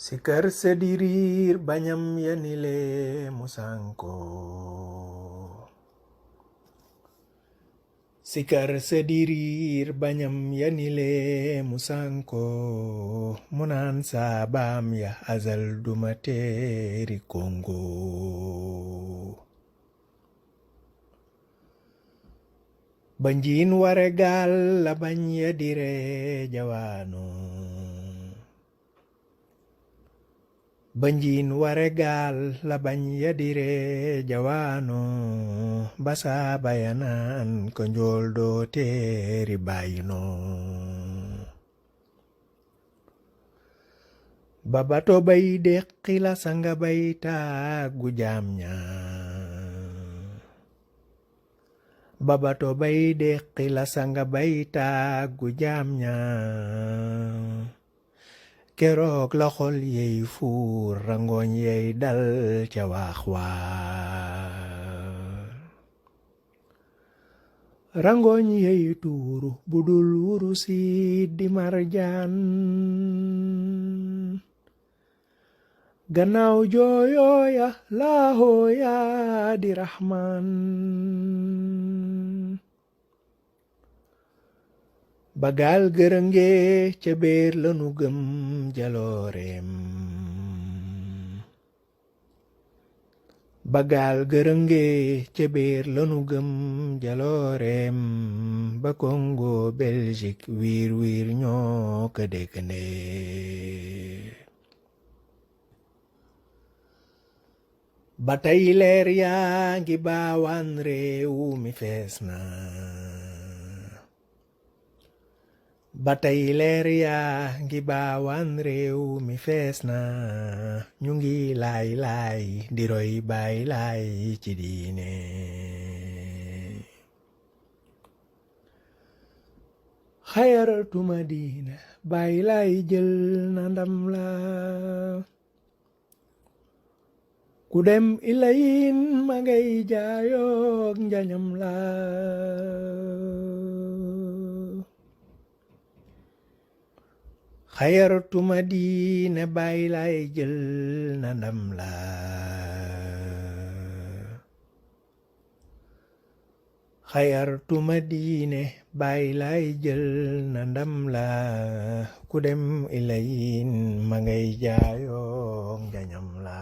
Sikar sedirir banyam yanile musanko. Sikar sedirir banyam yanile musanko. Munan sabam ya azal dumateri Kongo. Banjin waregal la banya dire jawano. Banjin waregal la banya dire jawano. Basa bayanan konjol do teri bayno. Babato bay dekila sanga bayta gujamnya. Babato bay dekila sanga bayta gujamnya. Keroog la xol yey fuur rangoñ yey dal ca waax waar. Rangoñ yey tuuru budul wurusi di marjaan. Gannaaw jooyooya laahooya di raxmaan. Bagal gërënge ca béer lanu gëm jalooreem. Bagal gërënge ca béer lanu gëm jalooreem. Ba Congo Belgique wiir wiir ñoo ka déggande. Ba tey leer yaa ngi baawaan réew mi fees na. Ba tey leer yaa ngi baawaan réew mi fees na. Ñu ngi laay di roy baay laay ci diine. Xayaratuma diine baay laay jël na ndam la. Ku dem ilayin ma ngay jaayoog njañam la. Xayaratuma diine baay laay jël na ndam la. Xayaratuma diine baay laay jël na ndam la. Ku dem ilayin ma ngay jaayoog njañam la.